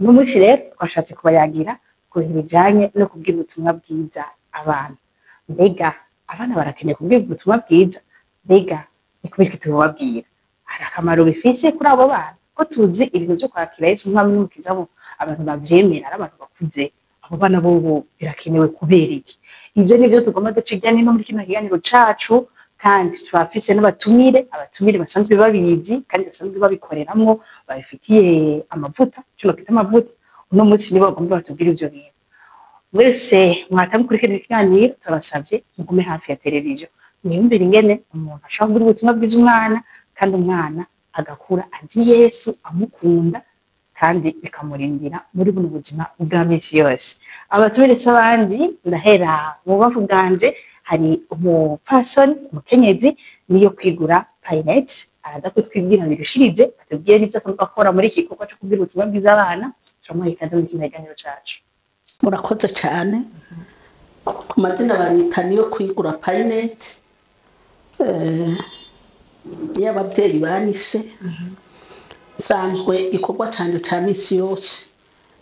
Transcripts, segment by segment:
Uno munsi rero twashatse kubayagira ku bintu bijanye no kubwira ubutumwa bwiza abana. Mbega abana barakeneye kubwira ubutumwa bwiza? Mbega ni kubera iki tubabwira? Hari akamaro bifise kuri abo bana? Ko tuzi ibintu vyo kwakira Yesu nk'umwami n'umukiza, bo abantu bavyemera ari abantu bakuze, abo bana bobo birakenewe kubera iki? Ivyo nivyo tugomba duca irya nino muri kino kiganiro cacu, kandi turafise n'abatumire, abatumire basanzwe babizi kandi basanzwe babikoreramwo, babifitiye amavuta, kino kita amavuta. Uno munsi nibo bagomba batubwire ivyo bintu. Mwese mwatamu kuri kino kiganiro, turabasavye mugume hafi ya televiziyo, mwiyumvire ingene umuntu ashobora kugira ubutumwa bwiza umwana, kandi umwana agakura azi Yesu, amukunda, kandi bikamurindira muri buno buzima bwa misi yose. Abatumire si abandi, ndahera mu bubavu bwanje hari umupfasoni, umukenyezi Niyo Kwigura Payinete, araza kutwibwira birushirije, atubwire n'ivyo asanzwe akora muri iki gikorwa co kubwira ubutumwa bwiza abana. Turamuha ikaze muri kino kiganiro cacu. Murakoze cyane. Ku mazina banyita Niyo Kwigura Payinete, iyo ababyeyi banise. Nsanzwe igikorwa cyane cya minsi yose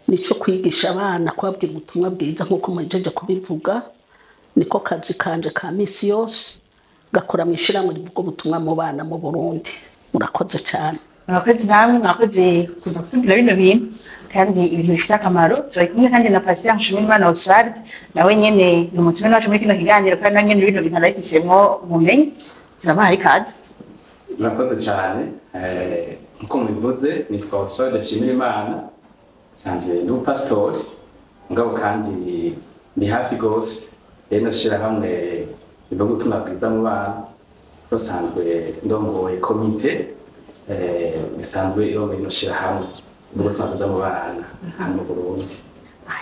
nicyo kwigisha abana, kubabwira ubutumwa bwiza nk'uko muhejeje kubivuga. Niko kazi kanje ka minsi yose, gakora mu ishyirahamwe rivuga ubutumwa mu bana mu Burundi. Murakoze cyane. Mwakoze namwe, mwakoze kuza kutubwira bino bintu, kandi ibintu bifite akamaro. Turi kumwe kandi na Pasteur Nshimirimana Oswald, nawe nyene ni umutumire wacu muri kino kiganiro, kandi nawe nyene bino bintu arabifisemwo ubumenyi. Turabaha ikaze. Murakoze cyane. Nkuko mubivuze, nitwa Oswald Nshimirimana, nsanzwe ndi umupasitori, mugabo kandi ndi hafi gose rero shirahamwe rivuga ubutumwa bwiza mu bana. Basanzwe ndongoye komite isanzwe irongoye ino shirahamwe rivuga ubutumwa bwiza mu bana hano mu Burundi.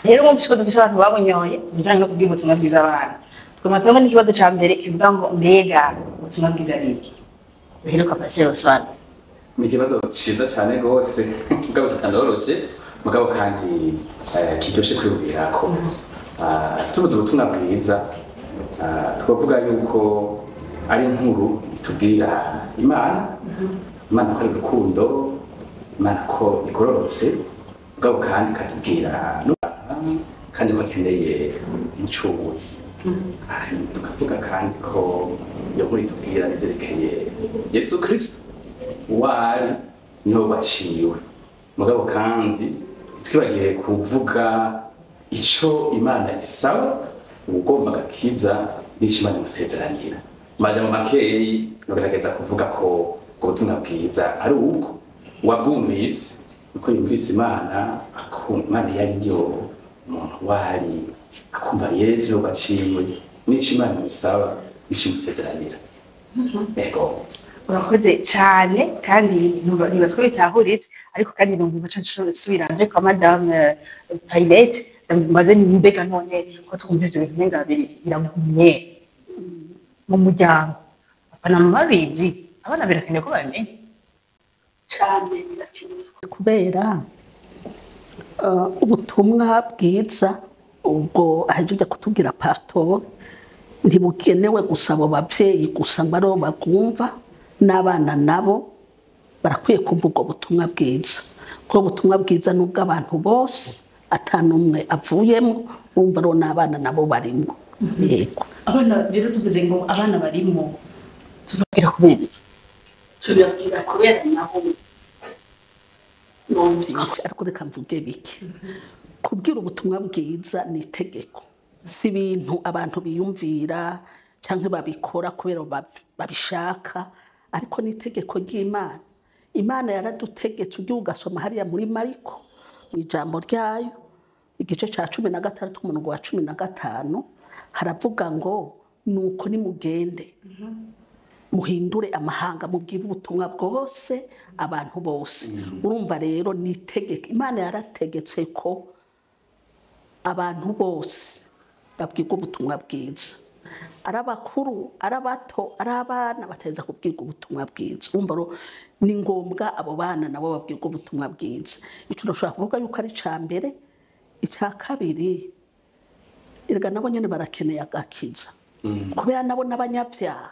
Rero mwumvise ko dufise abantu babunyoye ibijanye no kubwira ubutumwa bwiza abana. Twama turabona n'ikibazo ca mbere kivuga ngo: mbega ubutumwa bwiza ni iki? Duheruka Pasteur Oswald. Ni ikibazo ciza cane gose, mugabo kitanoroshe, mugabo kandi kiryoshe kwiyumvirako. Tuvuze ubutumwa bwiza, twavuga yuko ari inkuru itubwira Imana, Imana ko ari urukundo, Imana ko igororotse, mugabo kandi ikatubwira kandi ko akeneye umucunguzi. Hanyuma tukavuga kandi ko iyo nkuru itubwira ivyerekeye Yesu Kristo, uwo ari niho waciwe, mugabo kandi ntitwibagire kuvuga ico Imana isaba uwugomba agakiza n'ico Imana imusezeranira. Majambo makeyi, nogerageza kuvuga ko ubwo butumwa bwiza ari uko uwabwumvise uko yumvise Imana, akumva Imana iyo ari yo, umuntu wari akumva Yesu niho waciwe n'ico Imana imusaba n'ico imusezeranira. Ego. Urakoze cyane, kandi nibaza ko bitahuritse, ariko kandi numva nca nsubira nje kwa Madame Payinete, maze mbega none ko twumva ivyo bintu umenga biragumye mu muryango, papa na mama babizi, abana birakenewe ko babimenya? Cyane, birakenewe kubera ubutumwa bwiza ubwo ahejeje kutubwira pasitori ntibukenewe gusa abo babyeyi gusa ngo aribo babwumva, n'abana nabo barakwiye kumva ubwo butumwa bwiza, kuko ubutumwa bwiza ni ubw'abantu bose, ata n'umwe avuyemo. Wumva rero n'abana nabo barimo, yego. Abana rero, tuvuze ngo abana barimo, tubabwira kubera iki? Tubabwira kubera nabo numvise, ariko reka mvuge bike. Kubwira ubutumwa bwiza ni itegeko, si ibintu abantu biyumvira cyangwa babikora kubera babishaka, ariko ni itegeko ry'Imana. Imana yaradutegetse. Ugiye ugasoma hariya muri Mariko, mu ijambo ryayo, igice cya 16, umurongo wa 15, haravuga ngo: "Nuko nimugende muhindure amahanga, mubwire ubutumwa bwose abantu bose." Urumva rero ni itegeko, Imana yarategetse ko abantu bose babwirwa ubutumwa bwiza, ari abakuru, ari abato, ari abana, bateza kubwirwa ubutumwa bwiza. Urumva rero ni ngombwa abo bana nabo babwirwa ubutumwa bwiza. Icyo urashobora kuvuga yuko ari icya mbere. Icya kabiri, erega nabo nyine barakeneye agakiza, kubera nabo n'abanyabyaha.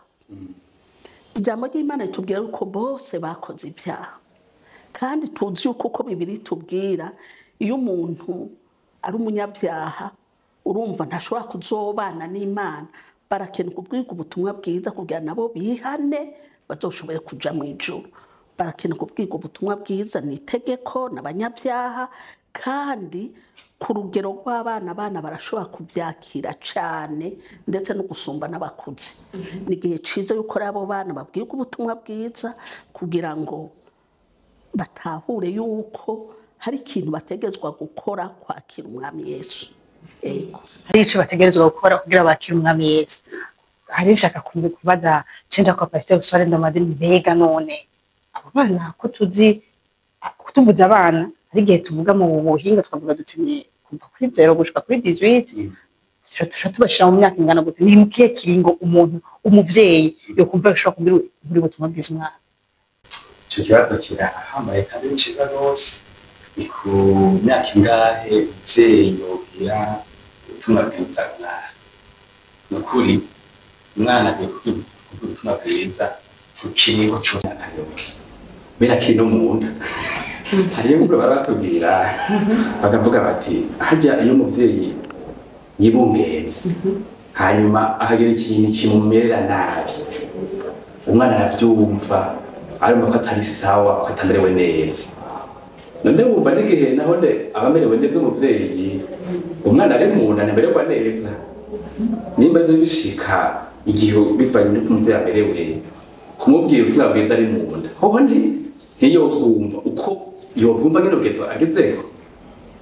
Ijambo ry'Imana ritubwira yuko bose bakoze ibyaha, kandi tuzi yuko uko Bibiri tubwira Iyo umuntu ari umunyabyaha, urumva ntashobora kuzobana n'Imana. Barakeneye kubwirwa ubutumwa bwiza kugira nabo bihane, bazoshobore kuja mu ijuru. Barakeneye kubwirwa ubutumwa bwiza, ni itegeko, n'abanyabyaha. Kandi ku rugero rw'abana, abana barashobora kubyakira cyane ndetse no gusumba n'abakuze. Ni igihe cyiza yuko rero abo bana babwirwa ubutumwa bwiza kugira ngo batahure yuko hari ikintu bategerezwa gukora, kwakira Umwami Yesu. Ego. Hari ico bategerezwa gukora kugira bakire Umwami Yesu. Hari nshaka kubaza cenda kwa Pasteur Soire Ndomadine: mbega none abo bana, ko tuzi tuvuze abana, hari igihe tuvuga mu buhinga tukavuga duti ni kuva kuri 0 gushika kuri 18, tuca tubashira mu myaka ingana gute? Ni mu kihe kiringo umuntu, umuvyeyi, yokumva ashobora kubwira buri butumwa bwiza umwana? Ico kibazo kirahambaye kandi ni ciza rwose. Ni ku myaka ingahe umuvyeyi yobwira ubutumwa bwiza umwana? Ni ukuri, umwana akwiye kubwirwa ubutumwa bwiza ku kiringo cose, imyaka yose, mbere akiri no mu nda. Hariyo inkuru baba batubwira, bakavuga bati harya iyo umuvyeyi yibungenze, hanyuma akagira ikintu kimumerera nabi, umwana aravyumva, arumva ko atari sawa, ko atamerewe neza. None wumva n'igihe nahone aba amerewe neza umuvyeyi, umwana ari mu nda ntamererwa neza? Nimba ivyo bishika igihe bivanye n'uko umuvyeyi amerewe, kumubwira ubutumwa bwiza ari mu nda hoho ntiyobwumva uko yobwumva nyene ugezo agezeko.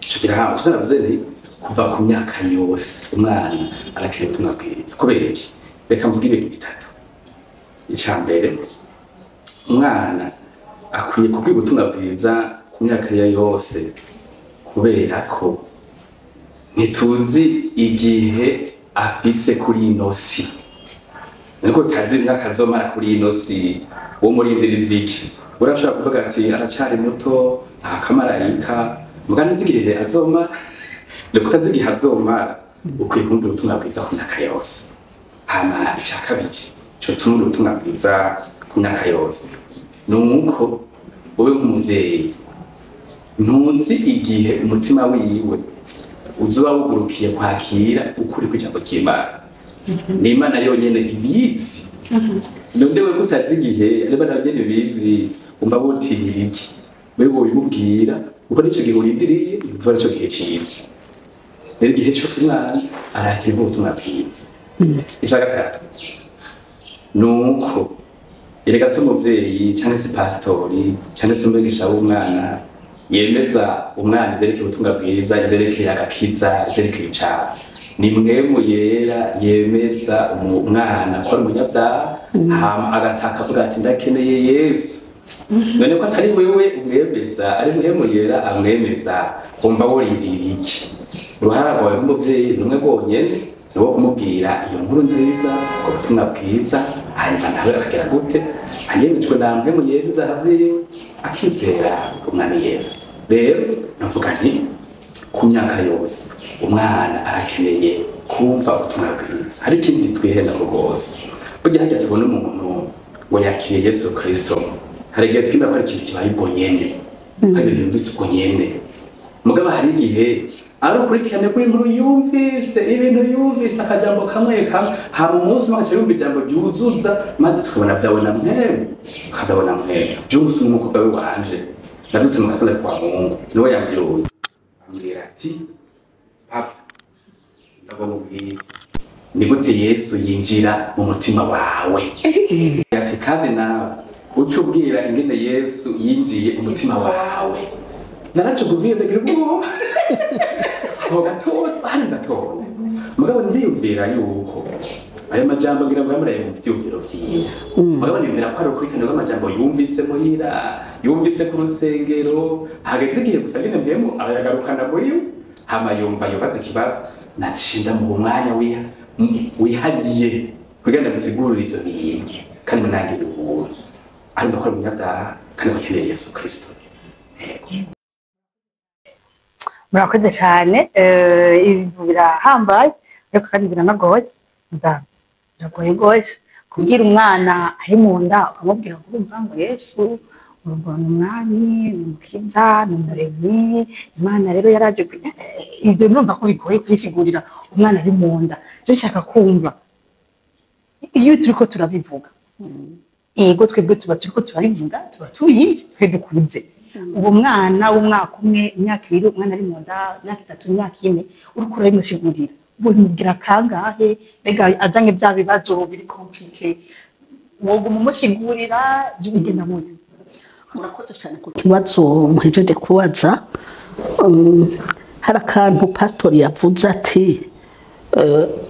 Ico kirahamba. Ico navuze nti kuva ku myaka yose umwana arakeneye ubutumwa bwiza. Kubera iki? Reka mvuge ibintu bitatu. Ica mbere, umwana akwiye kubwira ubutumwa bwiza ku myaka ye yose kubera ko ntituzi igihe afise kuri ino si. Niko utazi imyaka azomara kuri ino si, wo murindiriza iki? Urashobora kuvuga ati aracyari muto, nta kamarayika, mugani uzi igihe azomara. Niko utazi igihe azomara, ukwiye kumubwira ubutumwa bwiza ku myaka yose. Hama ica kabiri cotuma ubutumwa bwiza ku myaka yose ni uko wowe nk'umuvyeyi ntuzi igihe umutima wiwe uzoba wugurukiye kwakira ukuri kw'ijambo ry'Imana. Ni Imana yonyene ibizi. None we kutazi igihe niba nawe nyene ibizi, umva wotinyira iki? Wewe wobimubwira, kuko nico gihe urindiriye uzoba arico gihe ciza. Rero igihe cose umwana arakira ubutumwa bwiza. Ica gatatu ni uko erega se umuvyeyi canke se pasitori canke se umwigisha w'umwana yemeza umwana ivyerekeye ubutumwa bwiza, ivyerekeye agakiza, ivyerekeye icaha, ni Mpwemu Yera yemeza umwana ko ari umunyabyaha, hama agataka avuga ati ndakeneye Yesu. None ko atari wewe umwemeza, ari Mpwemu Yera amwemeza, wumva worindira iki? Uruhara rwawe nk'umuvyeyi ni rumwe rwonyene, ni uwo kumubwira iyo nkuru nziza, ubwo butumwa bwiza, hanyuma nawe akagira gute? Ayemejwe na Mpwemu Yera ibyaha vyiwe, akizera Umwami Yesu. Rero navuga nti ku myaka yose umwana arakeneye kumva ubutumwa bwiza. Hari ikindi twihenda ko rwose, burya harya tubona umuntu ngo yakiriye Yesu Kristo, hari igihe twibwira ko ari ikintu kibaye ubwo nyene, hari ibintu yumvise ubwo nyene. Mugabo hari igihe ari ukurikirane rw'inkuru yumvise, ibintu yumvise, akajambo kamwe kamwe, hama umunsi umwe agaca yumva ijambo ryuzuza, maze tukabona vyabona Mpwemu, akavyabona Mpwemu. Jules n'umukobwa we wanje, navyutse mu gatondo kwa Mungu, niwe yamvyuye, ambwira ati papa, ndagomubwira ni gute Yesu yinjira mu mutima wawe. Ati kandi nawe uca ubwira ingene Yesu yinjiye mu mutima wawe. Naracugumiye, ndagira ubwoba aho gatoya, hari mu gatondo. Mugabo ndiyumvira yuko ayo majambo ngira ngo yamuraye mu vyumviro vyiwe, mugabo niyumvira ko ari ukurikirane rw'amajambo yumvise muhira, yumvise ku rusengero, hageze igihe gusa nyene Mpwemu arayagarukana muri we, hama yumva yubaze ikibazo. Nacinda mu mwanya wihariye kugira ngo ndamusigurire ivyo bintu, kandi munangire ubuntu, arumva ko ari umunyabyaha kandi ko akeneye Yesu Kristo. Yego. Murakoze cyane. Ibintu birahambaye ariko kandi biranagoye. Biragoye rwose kubwira umwana ari mu nda, ukamubwira ngo urumva ngo Yesu Urumva ni umwami, ni umukiza, ni umuremyi. Imana rero yaraje ibyo ndumva ko bigoye kubisigurira umwana ari mu nda. Je nshaka kumva iyo turiko turabivuga, ego twebwe tuba turiko turabivuga, tuba tubizi, twe dukuze. Uwo mwana w'umwaka umwe, imyaka 2, umwana ari mu nda, imyaka 3, imyaka 4, uriko urabimusigurira, ubimubwira kangahe? Mbega azanye bya bibazo biri compliqué, woguma umusigurira, byo bigenda gute? Murakoze cyane ku kibazo muhejeje kubaza. Hari akantu pastori yavuze ati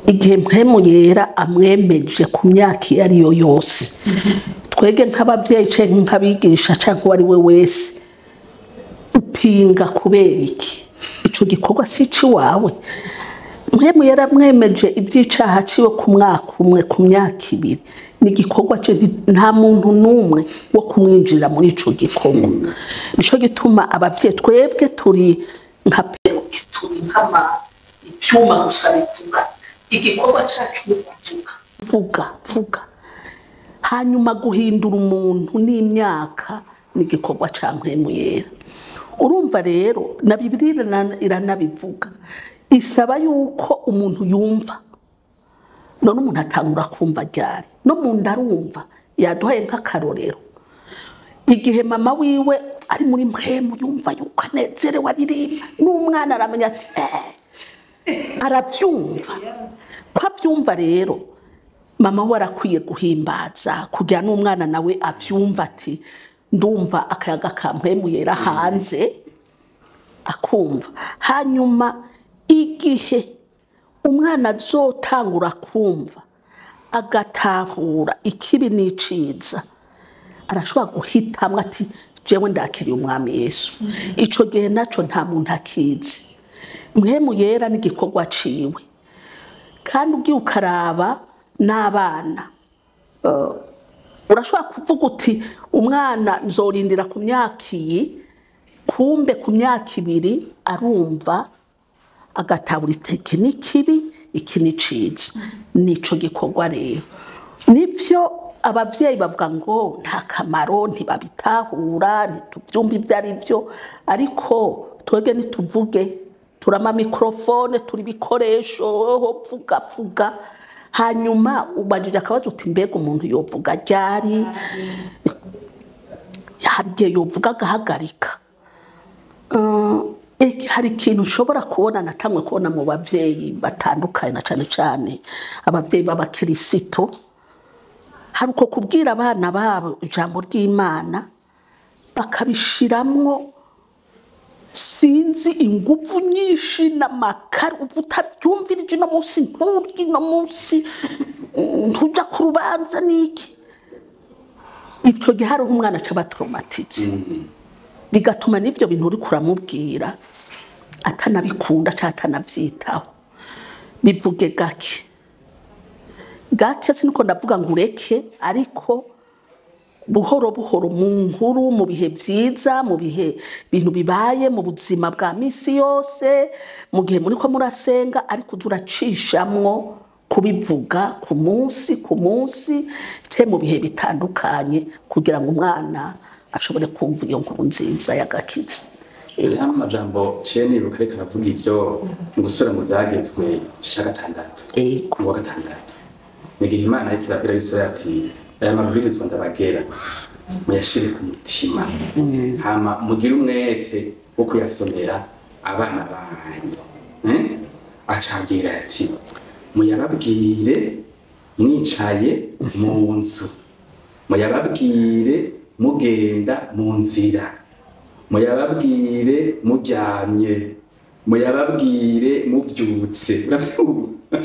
igihe Mpwemu Yera amwemeje ku myaka iyo ari yo yose, twege nk'ababyeyi canke nk'abigisha canke uwo ari we wese, upinga kubera iki? Ico gikorwa si iciwawe. Mpwemu Yera amwemeje iby'icaha ciwe ku mwaka umwe, ku myaka 2, ni igikorwa cye, nta muntu n'umwe wo kumwinjira muri ico gikorwa. Nico gituma abavyeyi twebwe turi nka peruke, turi nk'ama ibyuma gusa bivuga. Igikorwa cyacu ni ukuvuga, vuga, vuga. Hanyuma guhindura umuntu n'imyaka ni igikorwa cya Mpwemu Yera. Urumva rero na Bibiliya iranabivuga, isaba yuko umuntu yumva. None umuntu atangura kumva ryari? No mu nda arumva. Yaduhaye nk'akarorero, igihe mama wiwe ari muri Mpwemu yumva yuko anezerewe, aririmba, n'umwana aramenya ati arabyumva. Ko abyumva rero, mama we arakwiye guhimbaza kugira n'umwana nawe abyumva ati ndumva akayaga ka Mpwemu Yera hanze, akumva. Hanyuma igihe umwana azotangura kumva, agatahura ikibi n'iciza, arashobora guhitamwo ati jewe ndakiriye umwami Yesu. Ico gihe naco nta muntu akizi. Mpwemu Yera n'igikorwa ciwe. Kandi ugiye ukaraba n'abana, urashobora kuvuga uti umwana nzorindira ku myaka iyi, kumbe ku myaka 2 arumva, agatabura iki ni kibi, iki ni ciza. Nico gikorwa rero. Nivyo abavyeyi bavuga ngo nta kamaro, ntibabitahura, ntituvyumva ibyo ari byo, ariko twebwe ntituvuge, turama mikrofone, turi ibikoresho, vuga vuga. Hanyuma ubajije akabazo uti mbega umuntu yovuga ryari? Hari igihe yovuga agahagarika. Hari ikintu ushobora kubona, natamwe kubona mu bavyeyi batandukanye, na cane cane abavyeyi b'abakirisito, hari uko kubwira abana babo ijambo ry'Imana bakabishiramwo sinzi inguvu nyinshi n'amakara, ubu utabyumvirije ino munsi nturya, ino munsi ntuja ku rubanza n'iki. Icyo gihe hariho umwana aca abatraumatise, bigatuma n'ibyo bintu uriko uramubwira atanabikunda canke atanavyitaho. Bivuge gake gake, siniko ndavuga ngo ureke, ariko buhoro buhoro, mu nkuru, mu bihe vyiza, mu bihe bintu bibaye mu buzima bwa misi yose, mu gihe muriko murasenga, ariko turacishamwo kubivuga ku munsi ku munsi, ce mu bihe bitandukanye, kugira ngo umwana ashobore kumva iyo nkuru nziza y'agakiza. Hariho amajambo ciye nibuka ariko aravuga ivyo mu gusubira mu vyagezwe ica gatandatu. Mu wa gatandatu, ni igihe Imana yariko irabwira Isirayeli ati aya mabwirizwa ndabagera muyashire ku mutima, hama mugire umwete wo kuyasomera abana banyu. Acabwira ati muyababwire mwicaye mu nzu, muyababwire mugenda mu nzira, muyababwire muryamye, muyababwire muvyutse. Uravyumva?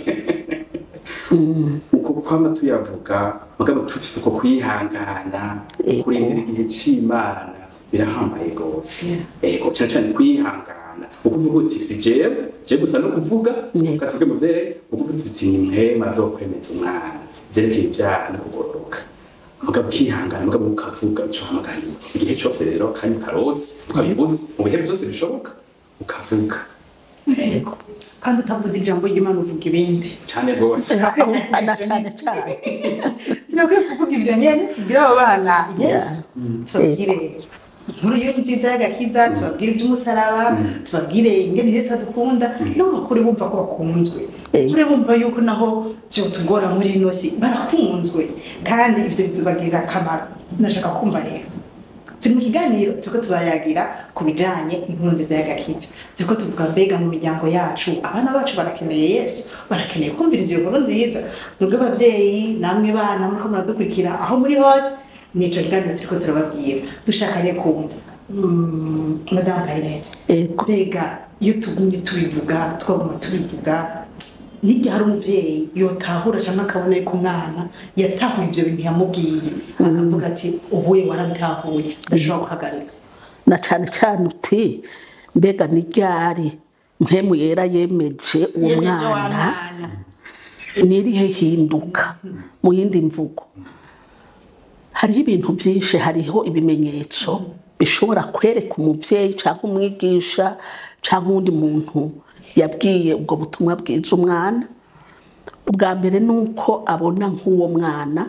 Uko kwama tuyavuga, mugabo tufise uko kwihangana, kurindira igihe c'Imana birahambaye gose. Ego, cane cane kwihangana, ukuvuga uti si jewe, je gusa no kuvuga, ukatuke muvyeyi, ukuvuga uti ni Mpwemu azokwemeza umwana vyerekeye ivyaha no kugororoka. Mugabo ukihangana, mugabo ukavuga ico uhamagariwe. Igihe cose rero akanya karose, ukabivuze mu bihe vyose bishoboka, ukavuga. Yego. Kandi utavuze ijambo ry'Imana uvuga ibindi. Cyane rwose. Na cyane cyane. Turakwiye kuvuga ivyo nyene, tubwire abo bana Yesu, tubabwire inkuru yo nziza y'agakiza, tubabwire iby'umusaraba, tubabwire ingene Yesu adukunda, no kuri bumva ko bakunzwe, kuri bumva yuko naho vyotugora muri ino si barakunzwe, kandi ivyo bizobagirira akamaro. Nashaka kumva rero, turi mu kiganiro turiko turayagira ku bijanye n'inkuru nziza y'agakiza, turiko tuvuga mbega mu miryango yacu abana bacu barakeneye Yesu, barakeneye kumviriza iyo nkuru nziza. Mwebwe abavyeyi namwe bana muriko muradukurikira aho muri hose, nico kiganiro turiko turababwira. Dushaka rero kumva, Madame Parinete, Yego. mbega iyo tugumye tubivuga, twaguma tubivuga, n'igihe hari umuvyeyi yotahura canke akabona yuko umwana yatahuye ivyo bintu yamubwiye, akavuga ati ubuye warabitahuye, ndashobora guhagarika? Na cyane cyane uti mbega ni ryari Mpwemu Yera yemeje uwo Yemeje wa mwana? Mwana. Nirihe hinduka? Mu yindi mvugo, hariho ibintu byinshi, hariho ibimenyetso bishobora kwereka umubyeyi cyangwa umwigisha cyangwa uwundi muntu yabwiye ubwo butumwa bwiza umwana. Ubwa mbere ni uko abona nk'uwo mwana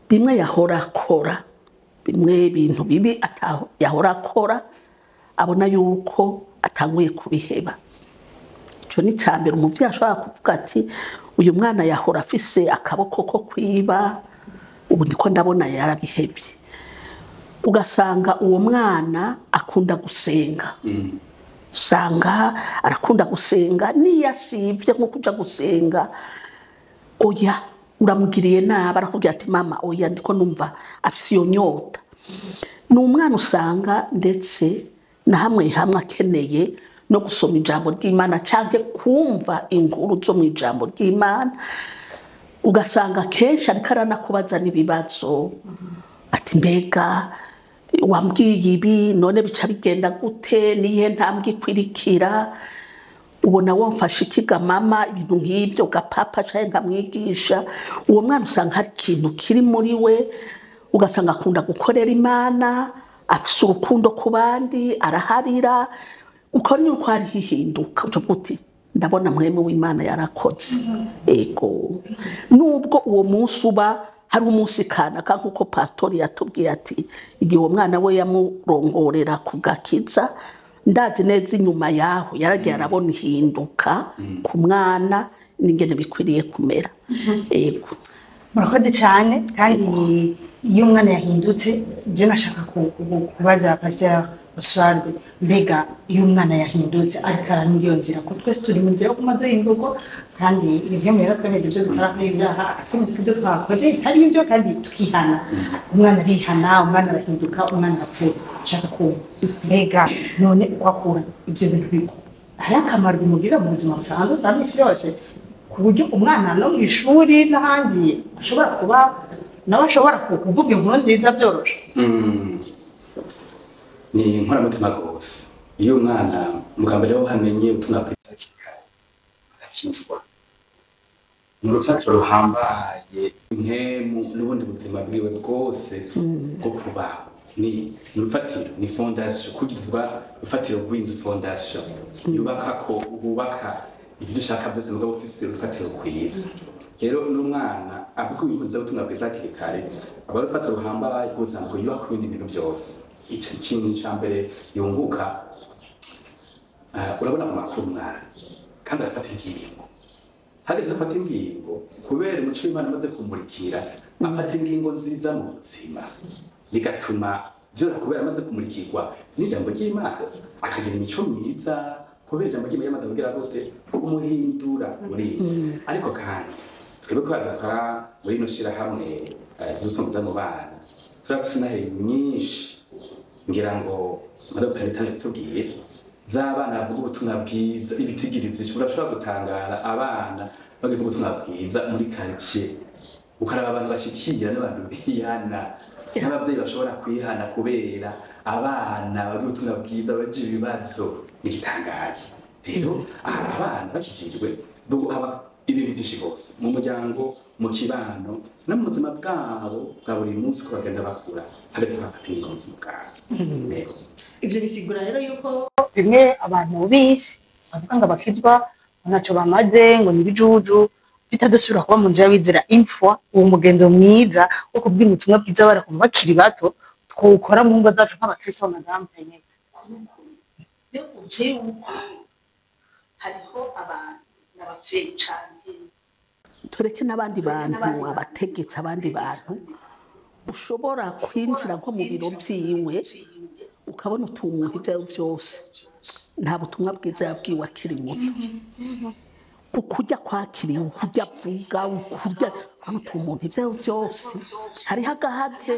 bimwe yahora akora, bimwe ibintu bibi yahora akora, abona yuko atanguye kubiheba. Icyo ni icya mbere. Umubyeyi ashobora kuvuga ati uyu mwana yahora afise akaboko ko kwiba, ubu ndiko ndabona yarabihebye. Ugasanga uwo mwana akunda gusenga, usanga arakunda gusenga, niyo asivye nko kuja gusenga, oya uramugiriye nabi, arakubwira ati mama oya, ndiko numva afise iyo nyota. Ni umwana usanga ndetse na hamwe hamwe akeneye no gusoma ijambo ry'Imana canke kumva inkuru zo mu ijambo ry'Imana. Ugasanga kenshi ariko aranakubaza n'ibibazo ati mbega wambwiye ibi, none bica bigenda gute? Nihe ntambwe ikwirikira? Ubona wamfashe ikiga mama? Ibintu nk'ibyo gapapa canke nkamwigisha. Uwo mwana usanga hari ikintu kiri muri we, ugasanga akunda gukorera Imana, afise urukundo ku bandi, araharira. Ukabona yuko hariho ihinduka, ucavuga uti ndabona Mpwemu w'Imana yarakoze. Ego, nubwo uwo munsi uba hari umunsi kanaka, nk'uko pastori yatubwiye ati igihe uwo mwana we yamurongorera ku gakiza, ndazi neza inyuma yaho yaragiye arabona ihinduka ku mwana n'ingene bikwiriye kumera. Ego. Murakoze cyane. Kandi iyo umwana yahindutse, je nashaka kubaza Pasteur Oswald, mbega iyo umwana yahindutse ariko aranyura iyo nzira, ko twese turi mu nzira yo kuma duhinduka, kandi ibyo rero twemeza ibyo dukora kuri ibyaha, twemeza ko ibyo twakoze bitari ibyo kandi tukihana, umwana arihana, umwana arahinduka, umwana arakura. Nshaka kumva mbega none uko akura, ibyo bintu biko hari akamaro bimugirira mu buzima busanzwe bwa minsi yose, ku buryo umwana no mu ishuri n'ahandi ashobora kuba nawe ashobora kuvuga inkuru nziza byoroshe? Ni inkoramutima rwose. Iyo umwana mu mbere ho hamenye ubutumwa bwiza hakiri kare, agakizwa, ni urufatiro ruhambaye impemu n'ubundi buzima bwiwe bwose bwo kubaho. Ni urufatiro, ni fondation. Kugira tuvuga urufatiro rw'inzu, fondation yubaka ko wubaka ibyo ushaka byose, mugabo ufise urufatiro rwiza. Rero n'umwana abwiwe inkuru z'ubutumwa bwiza hakiri kare, aba ari urufatiro ruhambaye rwose ngo yubake ibindi bintu byose. Ico kintu ca mbere yunguka, urabona mu makuru umwana kandi arafata ingingo. Hageze afata ingingo, kubera umuco w'Imana amaze kumurikira, afata ingingo nziza mu buzima, bigatuma vyora kubera amaze kumurikirwa n'ijambo ry'Imana, akagira imico myiza kubera ijambo ry'Imana yamaze kugira gute? Kumuhindura muri. Ariko kandi twebwe kubera dukora muri ino shirahamwe ry'ubutumwa bwiza mu bana, turafise inahe nyinshi, ngira ngo Madame Penitane yatubwiye z'abana bavuga ubutumwa bwiza, ibitigiri vyinshi. Urashobora gutangara abana bavuga ubutumwa bwiza muri quartier, ukaraba abantu bashikira n'abantu bihana, n'abavyeyi bashobora kwihana kubera abana bavuga ubutumwa bwiza, bagira ibibazo. N'igitangaza rero aha abana bakijijwe haba ibintu byinshi rwose mu muryango, mu kibano no mu buzima bwabo bwa buri munsi, uko bagenda bakura hagati bafata ingingo mu buzima bwabo. Yego. Ivyo bisigura rero yuko bimwe abantu bisi Bavuga ngo abakizwa ntacyo bamaze, ngo ni ibijuju. Bitadusubira kuba mu nzu y'abizera imfwa, uwo mugenzo mwiza wo kubwira ubutumwa bwiza abana kuva bakiri bato twawukora mu ngo zacu nk'abakristo, madamu Kayineza. Hariho abantu n'abavyeyi canke tureke n'abandi bantu, abategetsi, abandi bantu ushobora kwinjira nko mu biro vyiwe ukabona utuntu, ibyo ari byose nta butumwa bwiza yabwiwe akiri muto. Ukurya kwakiriwe, ukurya avuga, ukurya umuntu, ibyo ari byose hariho agahaze.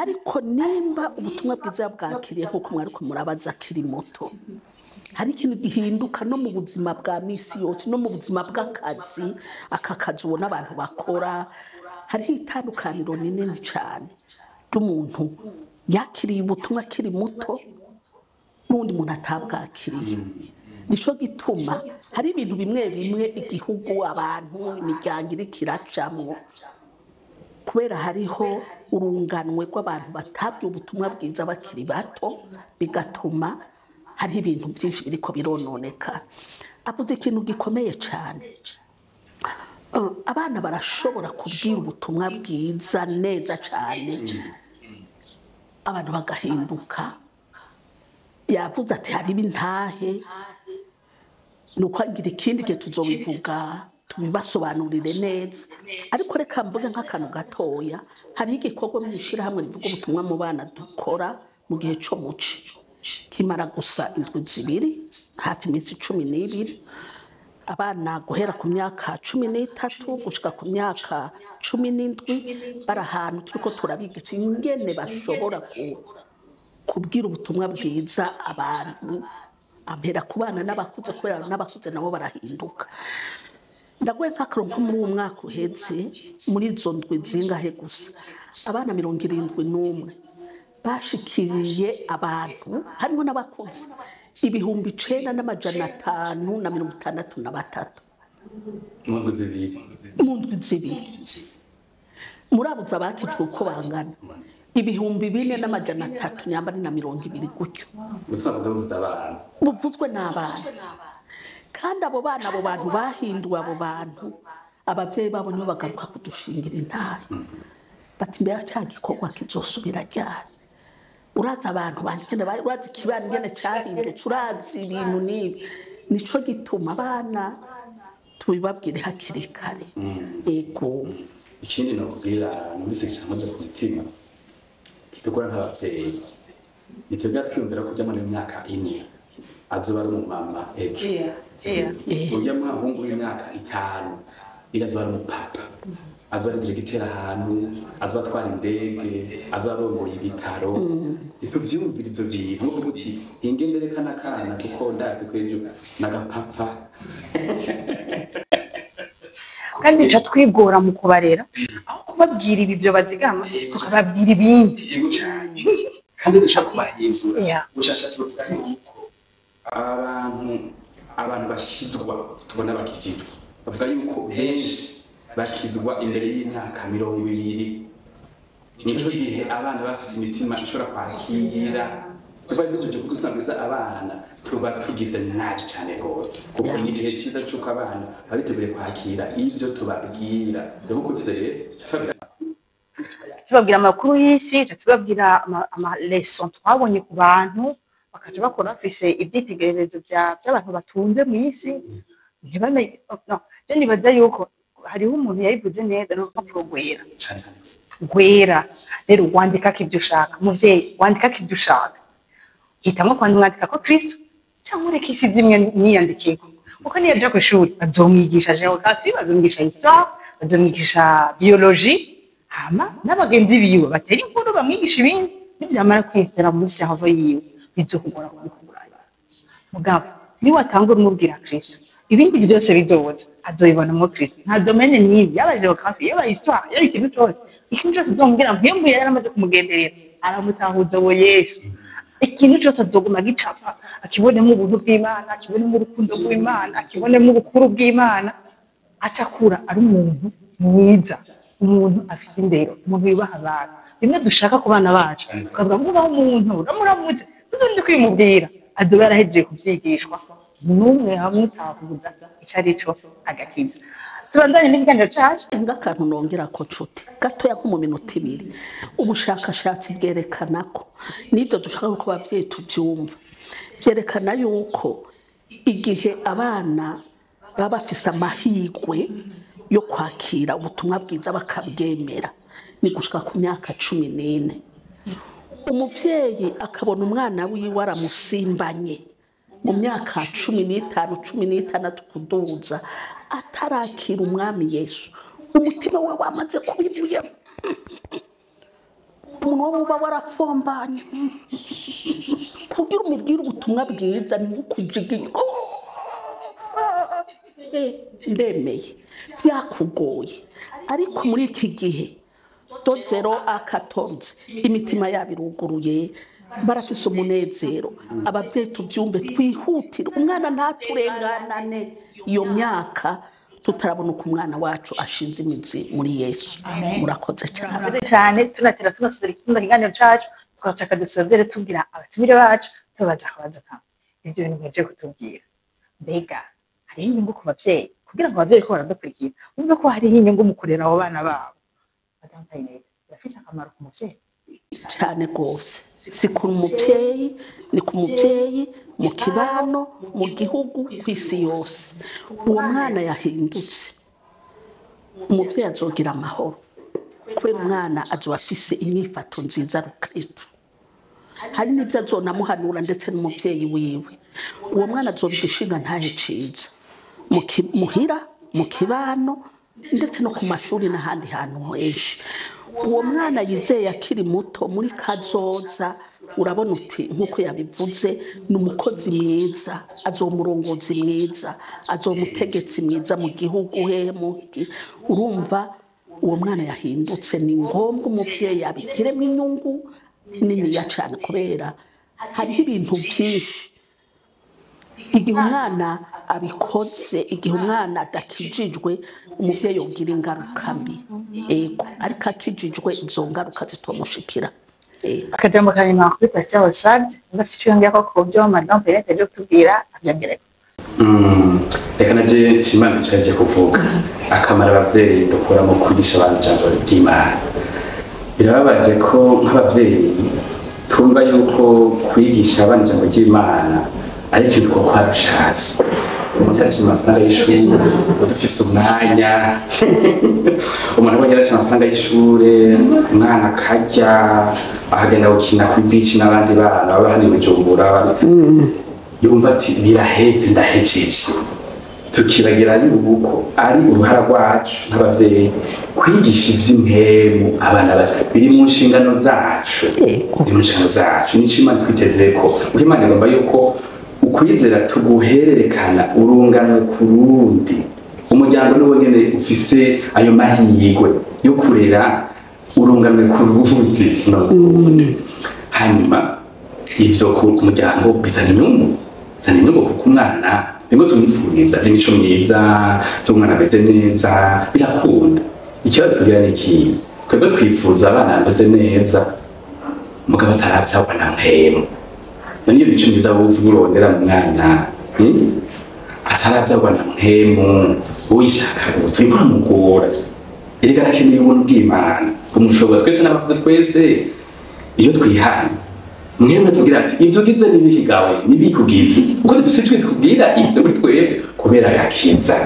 Ariko nimba ubutumwa bwiza yabwakiriye nk'uko mwariko murabaza akiri muto, hari ikintu gihinduka no mu buzima bwa misi yose, no mu buzima bw'akazi. Aka kazi ubona abantu bakora, hariho itandukaniro rinini cyane ry'umuntu yakiriye ubutumwa akiri muto n'undi muntu atabwakiriye. Nico gituma hari ibintu bimwe bimwe igihugu, abantu, imiryango iriko iracamwo kubera hariho urunganwe rw'abantu batabwiye ubutumwa bwiza bakiri bato, bigatuma hariho ibintu byinshi biriko birononeka. Avuze ikintu gikomeye cyane. Abana barashobora kubwira ubutumwa bwiza neza cyane, abantu bagahinduka. Yavuze ati hariho intahe, ni uko agira ikindi gihe tuzobivuga tubibasobanurire neza. Ariko reka mvuge nk'akantu gatoya. Hariho igikorwa mu ishyirahamwe rivuga ubutumwa mu bana dukora mu gihe cyo muci, kimara gusa indwi 2, hafi iminsi 12. Abana guhera ku myaka 13 gushika ku myaka 17 bari ahantu turiko turabigisha ingene bashobora kubwira ubutumwa bwiza abantu, ampera ku bana n'abakuze, kubera n'abakuze nabo barahinduka. Ndaguhe nk'akaro, nko muri uwo mwaka uheze, muri izo ndwi zingahe gusa, abana 71 bashikiriye abantu, harimo n'abakuze, 9563. Mu ndwi 2? Mu ndwi 2. Murabuze abakijwe uko bangana, 4320 nyamba ni na 20 gutyo. Ubutumwa bwiza buvuze abantu. Buvuzwe n'abana. Kandi abo bana, abo bantu bahinduwe, abo bantu abavyeyi babo nibo bagaruka kudushingira intare, bati: "Mbere cya gikorwa kizosubira ryari? Urazi abantu banje ingene urazi ikibano ingene cahindutse, urazi ibintu n'ibi." Nico gituma abana tubibabwire hakiri kare. Ego. Ikindi nokubwira, numvise cankoze ku mutima, kitugora nk'abavyeyi, ni twebwe twiyumvira ko ujya muri myaka 4 azoba ari umumama ejo, ujya muhungu w'imyaka 5 ira azoba ari umupapa, azoba ari diregiteri ahantu, azoba atwara indege, azoba arongoye ibitaro. Ntituvyiyumvira ivyo bintu nkuvuga uti hinge ndereka n'akana, kuko ndazi ko ejo n'agapapa. Kandi duca twigora mu kubarera, aho kubabwira ibi byo bazigama tukababwira ibindi. Yego cyane, kandi dushaka kubahindura. Ubushakashatsi buvuga yuko abantu bakizwa, tubona bakijijwe, bavuga yuko benshi bakizwa imbere y'imyaka 20. Nico gihe abana bafite imitima ishobora kwakira. Tuba duhejeje kudutanguza abana, tuba tugize nabi cyane rwose, kuko ni igihe cyiza cy'uko abana baba biteguye kwakira ibyo tubabwira. Rero uko rero tubabwira Tubabwira amakuru y'isi, tuca tubabwira ama leçons twabonye ku bantu, bakaca bakora bafise ivyitegererezo vy'abantu batunze mu isi, ntibamenye. No je nibaza yuko hariho umuntu yabivuze neza, ni urupapuro rwera. Cyane. Rwera rero, wandikako ibyo ushaka. Muvyeyi, wandikako ibyo ushaka, hitamwo kwandika ko Kristo cyangwa ureke isi zimwe niyandikeko, kuko niyo aja kw'ishuri bazomwigisha géographie, bazomwigisha histoire, bazomwigisha biologie, hama n'abagenzi biwe batera inkuru, bamwigisha ibindi. Nibyamara kwinstara muri cerveau yiwe, bizokugora kubikurayo. Mugabo niwatangura umubwira Kristo, ibindi byose bizoza azobibonamo Kristo. Nta domaine n'imwe, yaba géographie, yaba histoire, yaba ikintu cyose, ikintu cyose uzomubwira, mpembu yari yaramaze kumugenderera, aramutahuza uwo Yesu. Ikintu cyose azoguma gicapa, akibonemo ubuntu bw'Imana, akibonemo urukundo rw'Imana, akibonemo ubukuru bw'Imana, aca akura ari umuntu mwiza, umuntu afise indero, umuntu yubaha abantu. Bimwe dushaka ku bana bacu, tukavuga ngo ubaho umuntu uramuramutse, tuzondi kwimubwira, azoba yarahejeje kuvyigishwa N'umwe hamwe utahuza ico ari co agakiza. Tubandanye n'ikiganiro cacu. Ngakantu nongera ko nshuti gatoya, nko mu minota 2. Ubushakashatsi bwerekana ko, n'ibyo dushaka ko ababyeyi tubyumva, byerekana yuko igihe abana baba bafise amahirwe yo kwakira ubutumwa bwiza bakabwemera ni gushika ku myaka 14. Umubyeyi akabona umwana wiwe aramusimbanye mu myaka 15, 16 kuduza, atarakira Umwami Yesu, umutima we wamaze kubibuye, umuntu wo uba warafombanye, kugira umubwire ubutumwa bwiza ni nko kujiginya. Ndemeye byakugoye, ariko muri iki gihe de 0 à 14 imitima yabo iruguruye, barafise umunezero. Ababyeyi tubyumve, twihutire, umwana ntaturenganane iyo myaka tutarabona uko umwana wacu ashinze imizi muri Yesu. Murakoze cyane. Murakoze cyane. Tunatera tunasozera ikindi kiganiro cacu, twashaka dusozere tubwira abatumire bacu, tubaza akabazo kamwe. Ibyo bintu mweje kutubwira, mbega hariho inyungu ku bavyeyi? Kugira ngo abavyeyi ko baradukurikira bumve ko hariho inyungu mu kurera abo bana babo. Madame Kayinete, birafise akamaro ku muvyeyi? Cyane rwose. Si ku mubyeyi, ni ku mubyeyi, mu kibano, mu gihugu, ku isi yose. Uwo mwana yahindutse, umubyeyi azogira amahoro kubera umwana azoba afise inyifato nziza rukristo. Hari n'ibyo azonamuhanura ndetse n'umubyeyi wiwe. Uwo mwana azoba igishinga ntahe ciza muhira, mu kibano, ndetse no ku mashuri n'ahandi hantu henshi. Uwo mwana yizeye akiri muto, muri kazoza urabona uti nk'uko yabivuze, ni umukozi mwiza, azoba umurongozi mwiza, azoba umutegetsi mwiza mu gihugu hehe urumva uwo mwana yahindutse, ni ngombwa umubyeyi abigiremo inyungu niniya cyane, kubera hariho ibintu byinshi igihe umwana abikoze. Igihe umwana adakijijwe, umubyeyi yogira ingaruka mbi, ego, ariko akijijwe izo ngaruka zitomushikira. Ego. Akajambo ka nyuma kuri Pasteur Oswald, ndafite icyo yongera ko ku byo Madame Perrette aje kutubwira, abyongereko. Reka naje nshimana icyo yaje kuvuga, akamaro abavyeyi dukura mu kwigisha abantu ijambo ry'Imana. Birababaje ko nk'abavyeyi twumva yuko kwigisha abana ijambo ry'Imana ari ikintu twokora dushatse. Umuntu yarashe amafaranga y'ishuri, dufise umwanya, umuntu abonye yarashe amafaranga y'ishure, umwana akarya, akagenda gukina kuri beach n'abandi bana baba hano i Bujumbura, yumva ati biraheze, ndahejeje. Tukibagira yuko ari uruhara rwacu nk'abavyeyi kwigisha ivy'impemu abana bacu. Biri mu nshingano zacu. Biri mu nshingano zacu, nico Imana twitezeko, kuko Imana igomba yuko ukwizera tuguhererekana urunganwe ku rundi. Umuryango niwo nyene ufise ayo mahirwe yo kurera urunganwe ku rundi no ku rundi. Hanyuma ivyo ku muryango bizana inyungu, bizana inyungu kuko umwana nibwo tumwifuriza by'imico myiza, by'umwana ameze neza, birakunda. Ikibazo tugira ni iki? Twebwe twifuza abana bameze neza, mugabo ataravyagwa na mpemu. None iyo mico myiza wowe urondera mu mwana, ataravyagwa na mpemu, uyishaka ngo turiko uramugora. Erega arakeneye ubuntu bw'Imana kumushobora. Twese n'abakuze, twese iyo twihanye, mwemwe tubwira ati ibyo ugize n'ibihigawe n'ibikugize, kuko dufise ijwi tubwira ibyo muri twebwe kubera agakiza.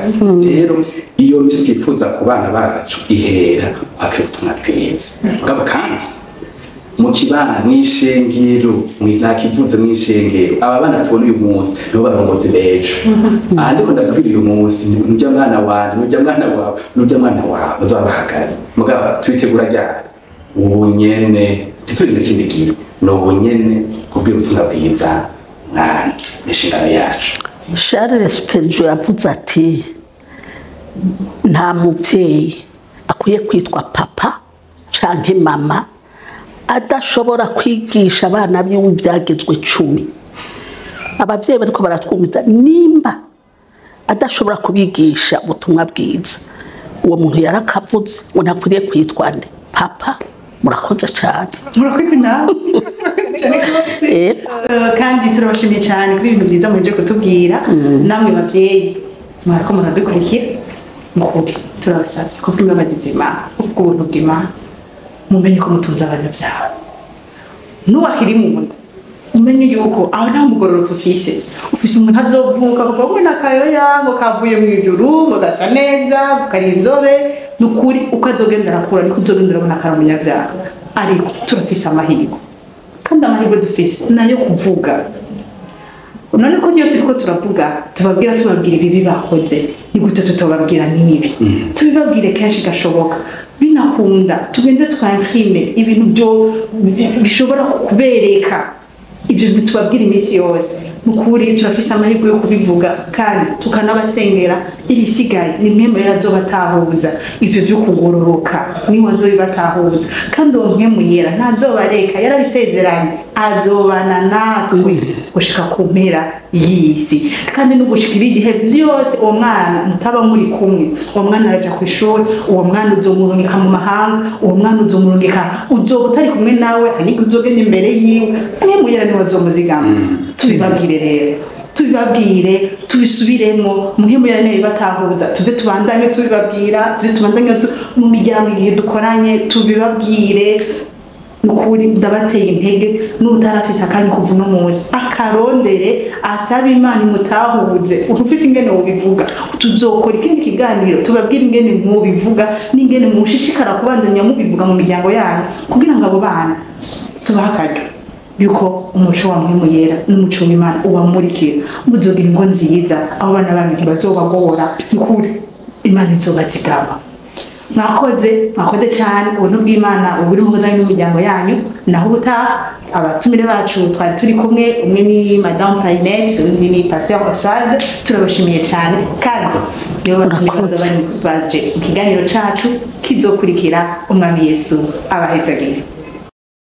Rero iyo mico twifuza ku bana bacu ihera kwakira ubutumwa bwiza. Mugabo kandi mu kibano, mw'ishengero, nakivuze, mw'ishengero, aba bana tubona uyu munsi nibo barongozi b'ejo. Aha ndiko ndavugira uyu munsi, nujya mwana wanje, nujya mwana wawe, nujya mwana wawe bazaba bahagaze. Mugabo tubitegura ryari? Ubu nyene, ntiturinde ikindi gihe, ni ubu nyene kubwira ubutumwa bwiza mwana, inshingano yacu. Charles Spurgeon yavuze ati nta mubyeyi akwiye kwitwa papa canke mama adashobora kwigisha abana biwe ibyagezwe 10. Ababyeyi bariko baratwumviza, nimba adashobora kubigisha ubutumwa bwiza, uwo muntu yarakavuze ngo ntakwiriye kwitwa nde? Papa. Murakoze cyane. Murakoze nawe, murakoze cyane rwose. Yego. Kandi turabashimiye cyane kuri ibintu byiza muje kutubwira. Namwe bavyeyi mwariko muradukurikira, mukuri turabasabye kubw'imbabazi z'Imana, ubw'ubuntu bw'Imana, mumenye ko mutunze abanyabyaha n'uwakiri mu nda. Umenye yuko aho nta mugororotsi ufise, ufise umuntu azovuka kuva ubona akayoya ngo kavuye mu ijuru, ngo gasa neza, ngo kari inzobe. Ni ukuri, uko azogenda arakura niko uzogenda urabona ko ari umunyabyaha. Ariko turafise amahirwe, kandi amahirwe dufise nayo kuvuga. None ko iyo turiko turavuga tubabwira ibibi bakoze, ni gute tutobabwira n'ibi? Tubibabwire kenshi gashoboka, binakunda tugende twimprime ibintu byo bishobora kubereka ibyo bintu, tubabwira iminsi yose. Ni ukuri, turafise amahirwe yo kubivuga kandi tukanabasengera. Ibisigaye ni mwe mwera azobatahuza ivyo vyo kugororoka, niwe azobibatahuza. Kandi uwo Mpwemu Yera ntazobareka, yarabisezeranye, azobana natwe gushika ku mpera y'isi kandi no gushika ibigihe byose. Uwo mwana mutaba muri kumwe, uwo mwana araja ku ishuri, uwo mwana uzomurungika mu mahanga, uwo mwana uzomurungika, uzoba utari kumwe nawe, ariko uzogenda imbere yiwe. Mpwemu Yera niwe azomuzigama. Tubibabwire rero, tubibabwire, tubisubiremo. Mpwemu Yera niwe bibatahuza. Tuze tubandanye tubibabwira, tuze tubandanye mu miryango igihe dukoranye tubibabwire. Nukuri ndabateye intege, n'utarafise akanya kuva uno munsi akarondere, asabe Imana imutahuze. Ufise ingene wobivuga, tuzokora ikindi kiganiro tubabwire ingene mubivuga n'ingene mushishikara kubandanya mubivuga mu miryango yanyu, kugira ngo abo bana tubahe akaryo yuko umuco wa Mpwemu Yera n'umuco w'Imana ubamurikira. Muzogira ingo nziza, abo bana banyu ntibazobagora. Nukuri Imana izobazigama. Mwakoze, mwakoze cyane. Ubuntu bw'Imana uburi mu zanyu n'imiryango yanyu. Naho ubutaha. Abatumire bacu twari turi kumwe, umwe ni Madame Painette, undi ni Pasteur Oswald. Turabashimiye cyane, kandi nibo batumire Murakoze. bazoba baje mu kiganiro cacu kizokurikira. Umwami Yesu abahezagire.